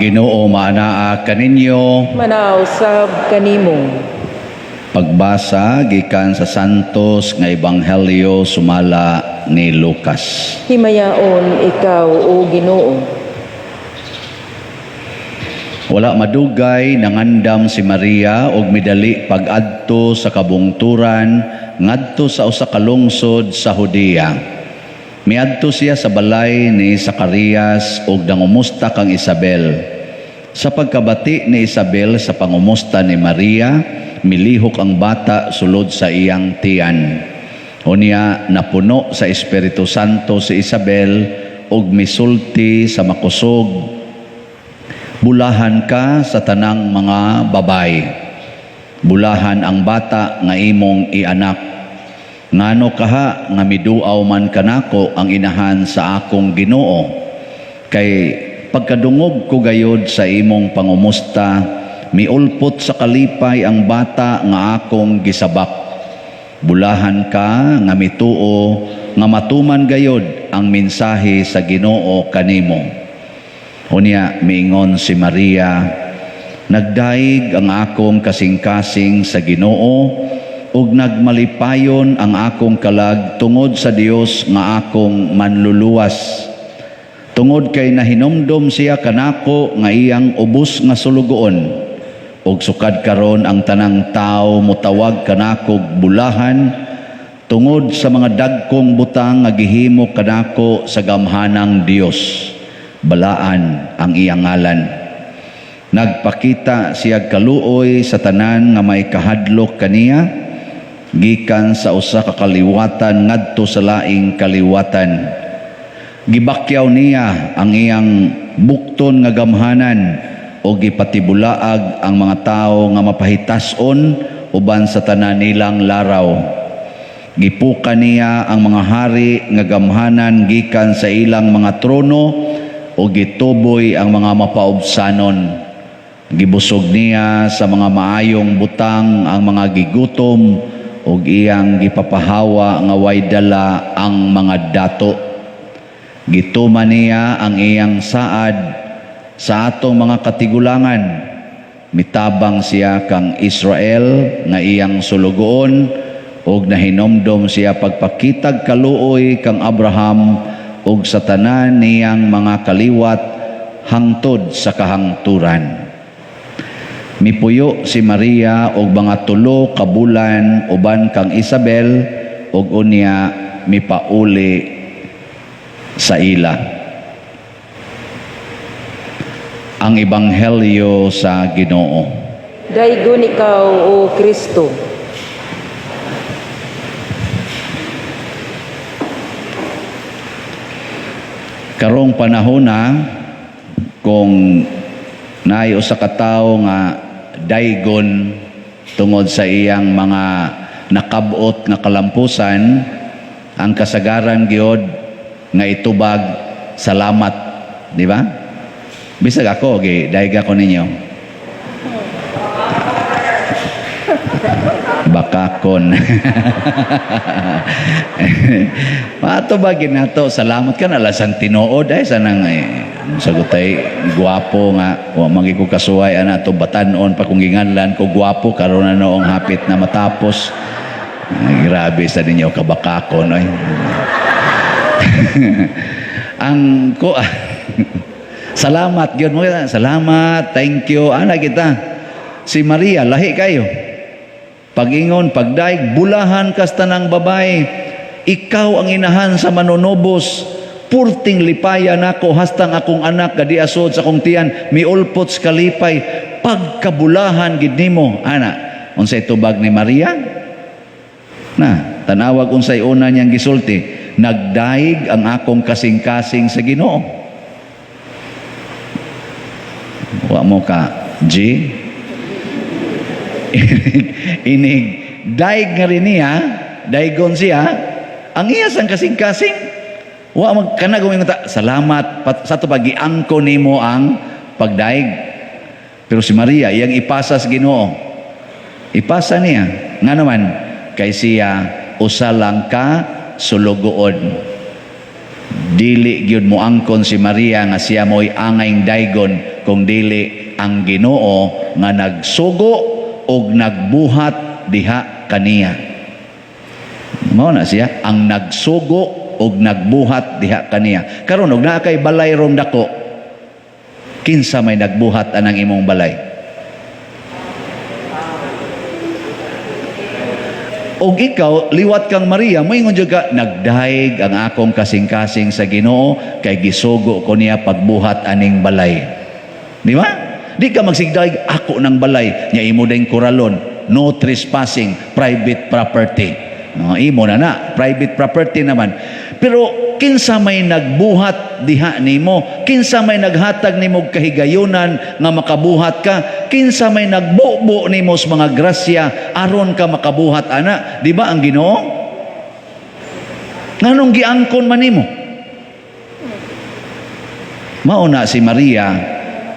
Ginoo maanaa kaninyo. Manaa usab kanimo. Pagbasa gikan sa Santos nga Ebanghelyo sumala ni Lucas. Himayaon ikaw, o Ginoo. Wala madugay nangandam si Maria og midali pag-adto sa kabungturan ngadto sa usa ka lungsod sa Judea. Miadto siya sa balay ni Zacarias og nangumusta kang Isabel. Sa pagkabati ni Isabel sa pangumusta ni Maria, milihok ang bata sulod sa iyang tiyan. Unya napuno sa Espiritu Santo si Isabel ug misulti sa makusog, "Bulahan ka sa tanang mga babay. Bulahan ang bata nga imong ianak. Ngano kaha nga miduaw man kanako ang inahan sa akong Ginoo? Kay pagkadungog ko gayod sa imong pangumusta, miulpot sa kalipay ang bata nga akong gisabak. Bulahan ka nga mituo nga matuman gayod ang mensahe sa Ginoo kanimo." Unya miingon si Maria, "Nagdaig ang akong kasing-kasing sa Ginoo ug nagmalipayon ang akong kalag tungod sa Dios nga akong manluluwas. Tungod kay nahinumdom siya kanako nga iyang ubos nga sulugoon. Ug sukad karon ang tanang tao motawag kanakog bulahan tungod sa mga dagkong butang nga gihimo kanako sa gamhanang Dios. Balaan ang iyang ngalan. Nagpakita siya kaluoy sa tanan nga may kahadlok kaniya gikan sa usa ka kaliwatan ngadto sa laing kaliwatan. Gibakyaw niya ang iyang bukton nga gamhanan o gipatibulaag ang mga tawo nga mapahitas-on uban sa tanan nilang laraw. Gipuka niya ang mga hari nga gamhanan gikan sa ilang mga trono o gituboy ang mga mapaubsanon. Gibusog niya sa mga maayong butang ang mga gigutom ug iyang gipapahawa nga way dala ang mga dato. Gituman niya ang iyang saad sa atong mga katigulangan. Mitabang siya kang Israel nga iyang sulugoon ug nahinomdom siya pagpakitag kaluoy kang Abraham ug sa tanan niyang mga kaliwat hangtod sa kahangturan." Mipuyo si Maria og mga 3 ka bulan uban kang Isabel ug unya mipauli sa ila. Ang Ebanghelyo sa Ginoo. Daygon ikaw, o Kristo. Karong panahon na kung naay usa ka tawo nga daygon tungod sa iyang mga nakab-ot nga kalampusan, ang kasagaran gyud nga itubag, "Salamat," di ba? Bisag ako, gi dayga ko ninyo. Bakakon. Matubag nato, "Salamat ka na lang tinuod ay sanang eh, sagutay gwapo nga wa man ko kasuway ana to batan-on pa kung ginganlan ko gwapo karon na noong hapit na matapos." Ay, grabe sa ninyo kabakakon oy. Ang ko salamat gyud mo, salamat, thank you ana kita. Si Maria lahi kayo. Pagingon, pagdaig, "Bulahan kas tanang babae. Ikaw ang inahan sa manunubos. Purting lipaya nako hastang akong anak gadiasod sa akong tiyan miulpot sa kalipay. Pagkabulahan gid nimo," ana. Unsay tubag ni Maria? Na, tanawag unsay una niyang gisulti. "Nagdaig ang akong kasing-kasing sa Ginoo." Wa mo ka G? Inig daig nga rin niya, daigon siya, ang iya sang kasing-kasing. Wa mag kana ta, "Salamat pat, sa to pagiangko nimo ang pagdaig." Pero si Maria iyang ipasa sa Ginoo. Ipasa niya. Nga naman kay siya usa lang ka sulugoon. Dili gyud mo angkon si Maria nga siya mo'y angayng daygon. kung dili ang Ginoo nga nagsugo og nagbuhat diha kaniya. Mao na siya ang nagsugo og nagbuhat diha kaniya. Karon, og naa kay balay rong dako, kinsa may nagbuhat anang imong balay? Og ikaw, liwat kang Maria, moingon jud ka, "Nagdayeg ang akong kasing-kasing sa Ginoo kay gisugo ko niya pagbuhat aning balay." Di ba? Di ka magsigdayeg, "Ako ng balay," nya imo ding kuralon, "No trespassing, private property." No, imo na na, private property naman. Pero kinsa may nagbuhat diha nimo? Kinsa may naghatag nimo og kahigayunan nga makabuhat ka? Kinsa may nagbubo nimo sa mga grasya aron ka makabuhat ana? Di ba ang Ginoo? Nganong giangkon man nimo? Mao na si Maria,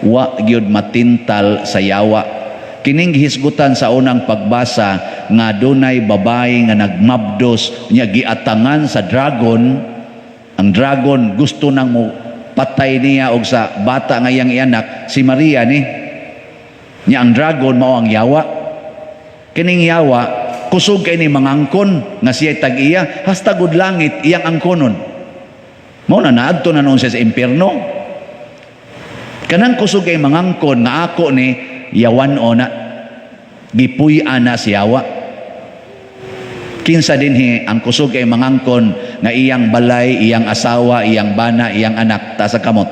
wa gyud matintal sa yawa. Kining gihisgutan sa unang pagbasa nga dunay babae nga nagmabdos nya giatangan sa dragon. Ang dragon gusto nang mo patay niya og sa bata nga iyang ianak. Si Maria ni nya, ang dragon mao ang yawa. Kining yawa kusog kay ni mangangkon nga siya tag-iya, hasta gud langit iyang angkonon. Mao na naadto na noon siya sa impierno. Kanang kusog kay mangangkon nga ako ni, yawan o na, gipuy-an na si yawa. Kinsa dinhi ang kusog kay mangangkon nga iyang balay, iyang asawa, iyang bana, iyang anak? Taas kamot.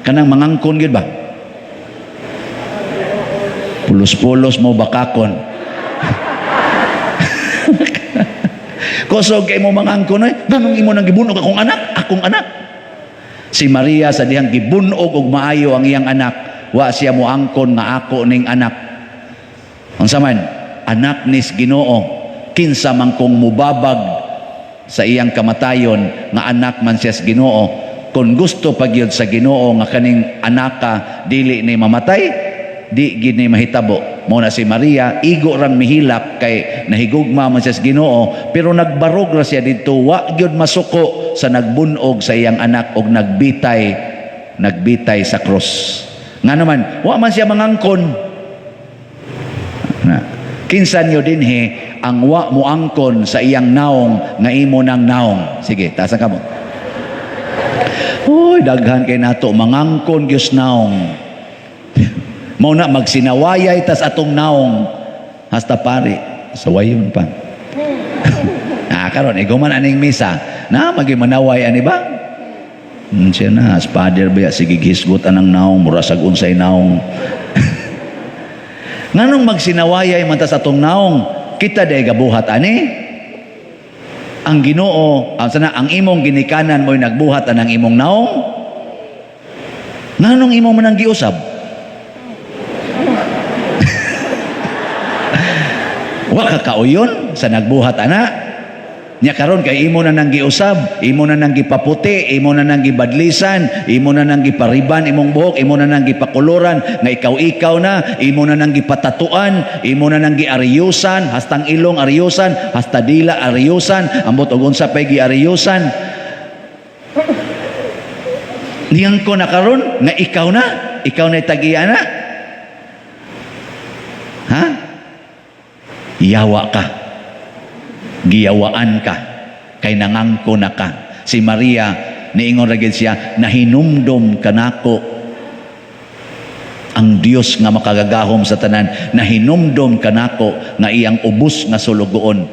Kanang mangangkon gyud ba? Pulos-pulos mo bakakon. Kusog kay mo mangangkon oy, nganong imo nang gibunog akong anak, akong anak? Si Maria, sa dihang gibunog og maayo ang iyang anak, wa siya moangkon nga ako ning anak. Unsa man, anak nis Ginoo, kinsa man kung mubabag sa iyang kamatayon nga anak man siya sa Ginoo. Kung gusto pagyud sa Ginoo nga kaning anaka dili ni mamatay, di gid ni mahitabo. Mo na si Maria, igo rang mihilak kay nahigugma man siya sa Ginoo, pero nagbarog ra siya didto, wa gyud masuko sa nagbunog sa iyang anak og nagbitay, nagbitay sa krus. Nga naman, wa man siya mangangkon na. Kinsa nyo dinhi ang wa moangkon sa iyang naong nga imo nang naong? Sige, taas ang kamot. Uy, daghan kay nato mangangkon gyud naong. Mao na magsinawayay tas atong naong. Hasta pari, sawayon pa. Ah, karon iguman aning misa, na magi manaway ani ba? Siya na, as father ba, sige hisgot anang naong, mura sag unsay naong. Nganong magsinawayay man tas atong naong? Kita day gabuhat ani? Ang Ginoo, ang sana ang imong ginikanan mo'y nagbuhat anang imong naong? Nganong imo man ang giusab? Wa ka kauyon sa nagbuhat ana? Nya karon kay imo na nang giusab, imo na nang gipaputi, imo na nang gibadlisan, imo na nang gipariban imong buhok, imo na nang gipakuluran nga ikaw-ikaw na, imo na nang gipatatuan, imo na nang giaryusan, hastang ilong aryusan, hasta dila aryusan, ambot og unsa pay giaryusan. Niyang ko na karon nga ikaw na tag-iya na. Ha? Yawa ka. Giyawaan ka kay nangangko na ka. Si Maria, niingon ra gid siya, "Nahinumdom kanako ang Dios nga makagagahom sa tanan, nahinumdom kanako nga iyang ubos nga sulugoon.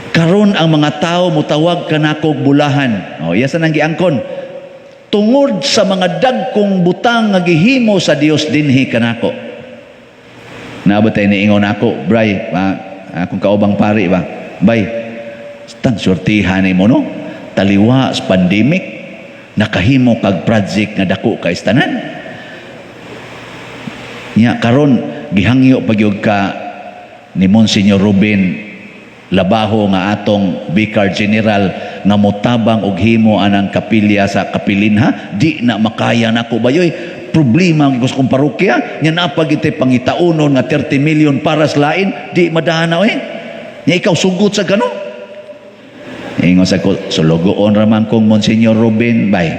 Karon ang mga tao mutawag kanako og bulahan." Oh, iya sa nang giangkon tungod sa mga dagkong butang nga gihimo sa Dios dinhi kanako. Naabot tayo niingon ako, "Bray, ba, akong kaubang pari ba, bay, tang surtihan nimo no, taliwa sa pandemic, nakahimo kag project nga dako kay tanan. Nya karon gihangyo pagyud ka ni Monsignor Ruben Labaho nga atong Vicar General nga motabang og himo anang kapilya sa Kapilinha. Di na makaya nako bayoy, problema ang kong parokya nya naa pa gitay pangitaunon nga 30 million para sa lain, di madahan na oy. Nya ikaw sugot sa gano." Ingon sa ko, "Sulugoon ra man kong Monsignor Ruben bay."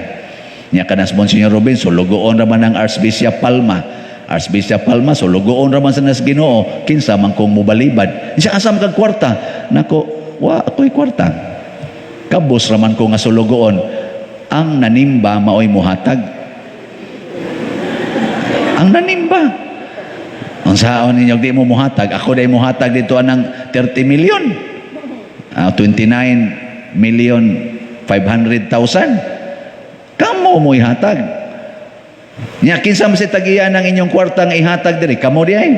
Nya kanas Monsignor Robin, sulugoon ra man ang Archbishop Palma. Archbishop Palma, sulugoon ra man sa nas Ginoo, kinsa man kong mobalibad. Siya, asa man kag kwarta? Nako, wa ako'y kwarta. Kabos ra man ko nga sulugoon. Ang nanimba maoy muhatag. Ang nanimba. Unsaon ninyo di mo muhatag? Ako day muhatag dito anang 30 million. 29 million 500,000. Kamo mo ihatag. Nya kinsa man si tagiya ng inyong kwarta nga ihatag diri? Kamo di ay.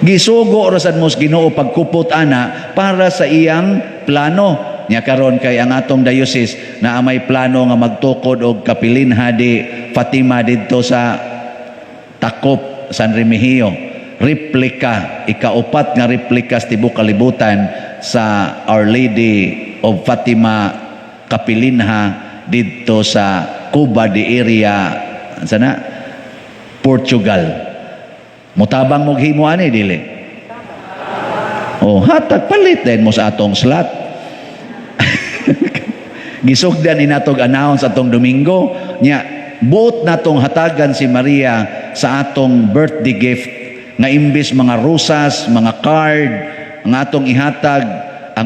Gisugo ra sad mo sa Ginoo pagkupot ana para sa iyang plano. Nya karon kay ang atong diocese na may plano nga magtukod og kapilinha di Fatima didto sa Takop, San Remigio. Replika, ikaupat nga replika sa tibuok kalibutan sa Our Lady of Fatima Kapilinha didto sa Cuba de area sana, Portugal. Mutabang mo himo ani, dili? Oh, hatag, palit din mo sa atong slot. Gisugdan ni natog announce atong Domingo nya, buot natong hatagan si Maria sa atong birthday gift nga imbis mga rosas, mga card ang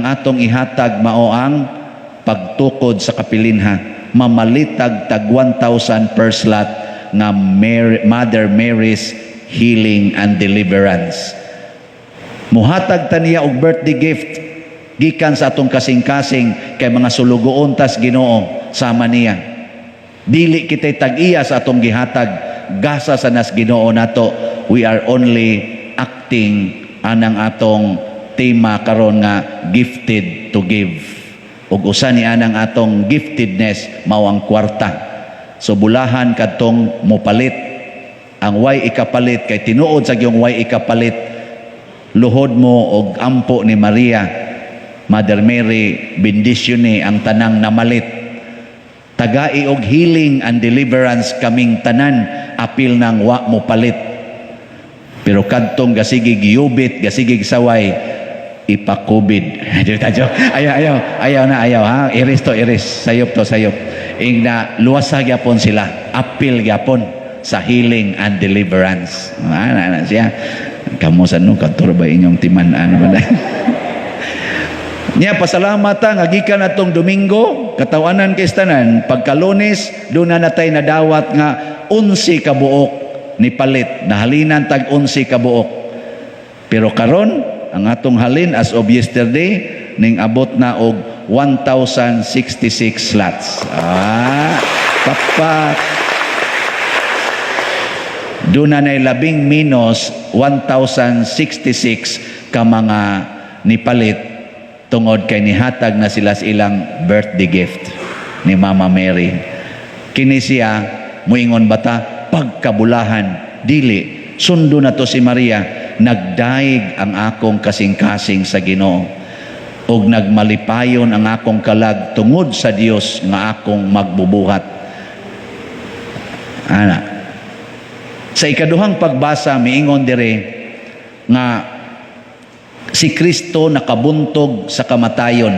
atong ihatag mao ang pagtukod sa kapilinha. Mamalitag tag 1,000 per slot nga Mary, Mother Mary's Healing and Deliverance. Muhatag ta niya og birthday gift gikan sa atong kasing-kasing kay mga sulugoon tas Ginoo sama niya. Dili kitay tag-iya sa atong gihatag, gasa sa nas Ginoo nato. We are only acting anang atong tema karon nga gifted to give. Ug usa ni anang atong giftedness mao ang kwarta. So bulahan kadtong mopalit. Ang way ikapalit, kay tinuod sa gyung way ikapalit, luhod mo og ampo ni Maria, Mother Mary, bendisyon ni ang tanang namalit. Tagai og healing and deliverance kaming tanan, apil nang wa mo palit. Pero kadtong gasigig yubit, gasigig saway, ipakubid. Di ta joke. Ayaw, ayaw, ayaw na, ayaw ha. Iris to, iris. Sayop to, sayop. Ingna, luwasa gyapon sila. Apil gyapon sa healing and deliverance. Ah, na, na siya. Kamo sa no, kantor ba inyong timan-an ba na? Nya pasalamat ta nga gikan atong Domingo, katawanan kay tanan, pagka-Lunes doon na natay nadawat nga 11 ka buok ni palit, nahalinan tag 11 ka buok. Pero karon ang atong halin as of yesterday ning abot na og 1,066 slots. Ah, papak. Doon na nay labing minus 1,066 ka mga nipalit tungod kay nihatag na sila sa ilang birthday gift ni Mama Mary. Kini siya muingon bata pagkabulahan, dili sundo na to si Maria. Nagdaig ang akong kasing-kasing sa Ginoo ug nagmalipayon ang akong kalag tungod sa Dios nga akong magbubuhat. Ana sa ikaduhang pagbasa, miingon dire nga si Kristo nakabuntog sa kamatayon,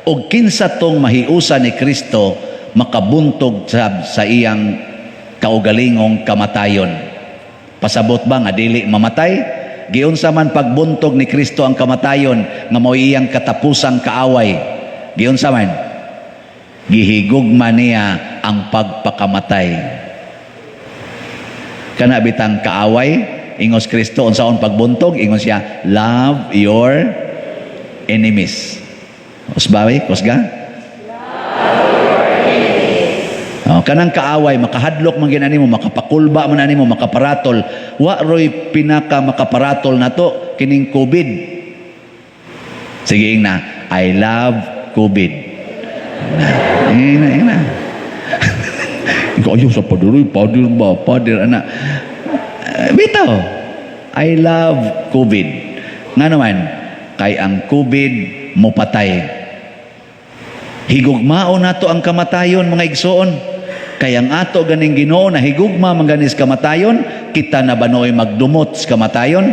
ug kinsa tong mahiusa ni Kristo makabuntog sab sa iyang kaugalingong kamatayon. Pasabot ba nga dili mamatay? Giunsa man pagbuntog ni Kristo ang kamatayon nga mao iyang katapusang kaaway? Giunsa man? Gihigugma niya ang pagpakamatay. Kana bitang kaaway, ingos Kristo unsaon pagbuntog, ingon siya, "Love your enemies." Usbawi, kusga? Oh, kanang kaaway makahadlok man gina nimo, makapakulba man nimo, makaparatol. Wa roy pinaka makaparatol nato kining COVID. Sige na, "I love COVID." Na, ina, ina. Ikaw, ayaw sa pader, pader ba, pader, ana. Eh, bitaw, I love COVID. Nga naman, kay ang COVID mopatay. Higugmao nato ang kamatayon, mga igsoon. Kay ang ato ganing Ginoo na higugma man ganis kamatayon, kita na ba nooy magdumot sa kamatayon?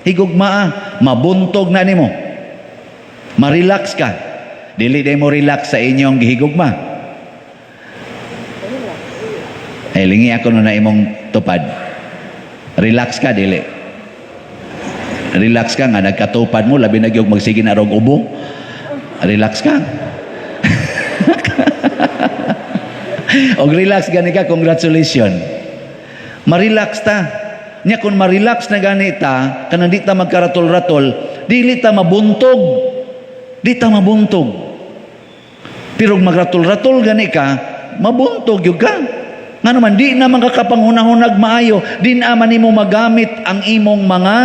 Higugmaa, mabuntog na nimo. Ma-relax ka. Dili day mo relax sa inyong gihigugma. Eh, lingi ako no na imong tupad. Relax ka, dili? Relax ka nga nagkatupad mo, labi na gyud magsige na rog ubo. Relax ka. Og relax gani ka, congratulations. Ma-relax ta. Nya kung ma-relax na gani ta, kanang di ta magkaratol-ratol, dili ta mabuntog. Di ta mabuntog. Pero magratol-ratol gani ka, mabuntog gyud ka. Nga naman, di na makakapanghunahunag maayo, di na man nimo magamit ang imong mga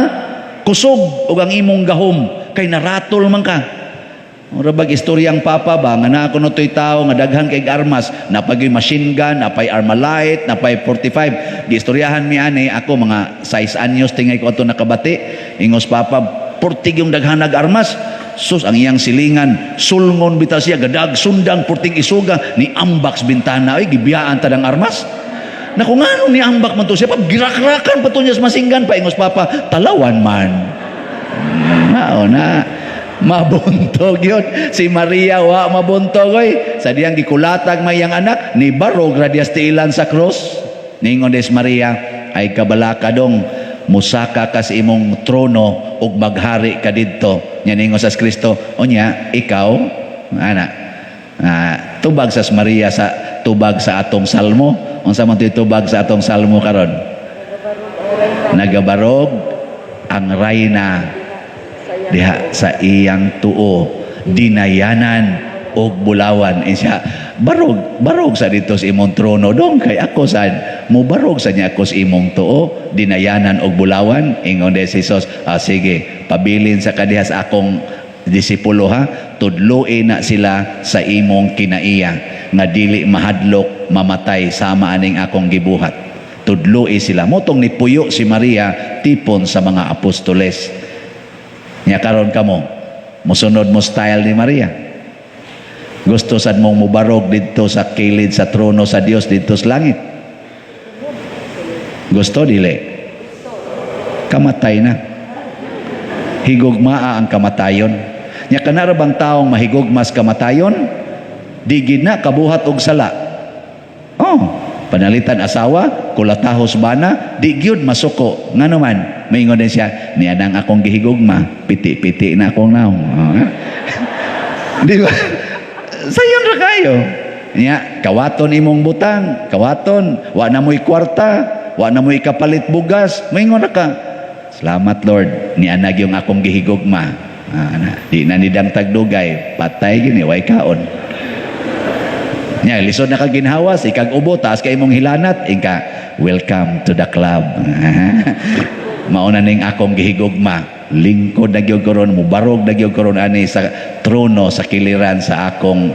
kusog o ang imong gahom, kay naratol man ka. Mura bag istoryang papa ba, nga naa kuno to'y tao nga daghan kay armas, napay machine gun, napay Armalite, napay 45. Giistoryahan mi ani, ako mga 6 anyos tingay ko ato nakabati. Ingos papa, purtig yung daghan nag armas. Sus, ang iyang silingan, sulngon bitaw siya, gadag sundang, purting isuga, ni ambak sa bintana, ay, gibiyaan tadang armas. Naku, nga ni ambak man to siya, pa, girakrakan pa to niya sa masinggan pa, ingos papa, talawan man. Mao na. Mabuntog yun. Si Maria wa mabuntog oy. Sa diyang gikulatag may iyang anak, ni barog radias tiilan sa krus. Ningon des Maria, ay kabalaka dong, musaka ka sa imong trono ug maghari ka didto. Nya ningon sa Kristo, unya ikaw, ana, tubag sa Maria sa tubag sa atong salmo. Unsa man to'y tubag sa atong salmo karon? Nagabarog ang rayna diha sa iyang tuo, dinayanan og bulawan. Eh siya, barog barog sa dito sa imong trono dong, kay ako sad mo barog sa niya ako sa imong tuo, dinayanan og bulawan. Ingon de si Jesus, ah, sige, pabilin sa kadiha sa akong disipulo ha, tudloi na sila sa imong kinaiya nga dili mahadlok mamatay sama aning akong gibuhat. Tudloi sila. Motong nipuyo si Maria tipon sa mga apostoles. Nya karon kamo, musunod mo style ni Maria. Gusto sad mong mubarog didto sa kilid sa trono sa Dios didto sa langit. Gusto dili? Kamatay na. Higugmaa ang kamatayon. Nya kanara bang taong mahigugmas kamatayon? Di gid na kabuhat og sala. Oh, panalitan asawa, kulatahos bana, di gyud masuko. Ngano man, maingon din siya, niya nang akong gihigugma, piti-piti na akong naong. Oh, di ba? Sayon ra kayo. Nya, kawaton imong butang, kawaton, wa na mo'y kwarta, wa na mo'y kapalit bugas, maingon ra ka. Salamat Lord, ni anag yung akong gihigugma. Ah, na, di na nidang tagdugay, patay gini, way kaon. Nya, lisod na ka ginhawas, ikag ubo, taas kay imong hilanat, ika, welcome to the club. Mauna ning akong gihigugma, lingkod na gyud karon, mubarog na gyud karon ani sa trono sa kiliran sa akong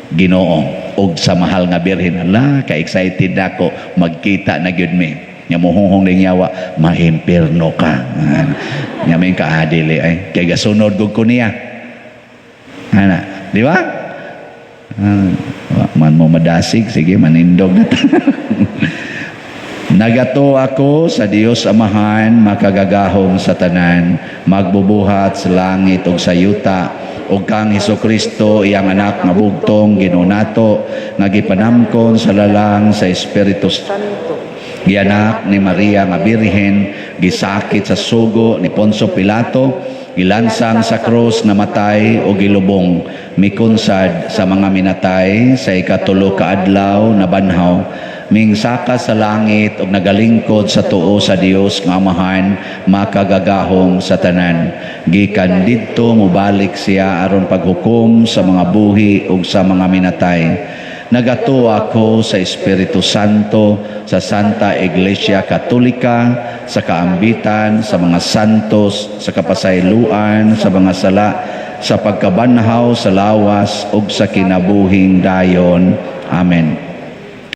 Ginoo ug sa mahal nga Birhen. Ala, ka-excited na ako, magkita na gyud mi. Nya muhunghong ning yawa, maimpirno ka. Nya may kaadili ay kay gasunod gud ko niya. Ana, di ba? Ah, wa man mo madasig, sige manindog na ta. Nagato ako sa Dios Amahan, makagagahom sa tanan, magbubuhat sa langit ug sa yuta, ug kang Hesukristo, iyang anak nga bugtong Ginoo nato, nga gipanamkon sa lalang sa Espiritu Santo. Gianak ni Maria nga Birhen, gisakit sa sugo ni Poncio Pilato, gilansang sa krus, namatay o gilubong, mikunsad sa mga minatay, sa ikatulo ka adlaw nabanhaw, mingsaka sa langit ug nagalingkod sa tuo sa Dios nga Amahan, makagagahom sa tanan. Gikan didto mobalik siya aron paghukom sa mga buhi ug sa mga minatay. Nagatuo ako sa Espiritu Santo, sa Santa Iglesia Katolika, sa kaambitan, sa mga santos, sa kapasayloan, sa mga sala, sa pagkabanhaw sa lawas ug sa kinabuhing dayon. Amen.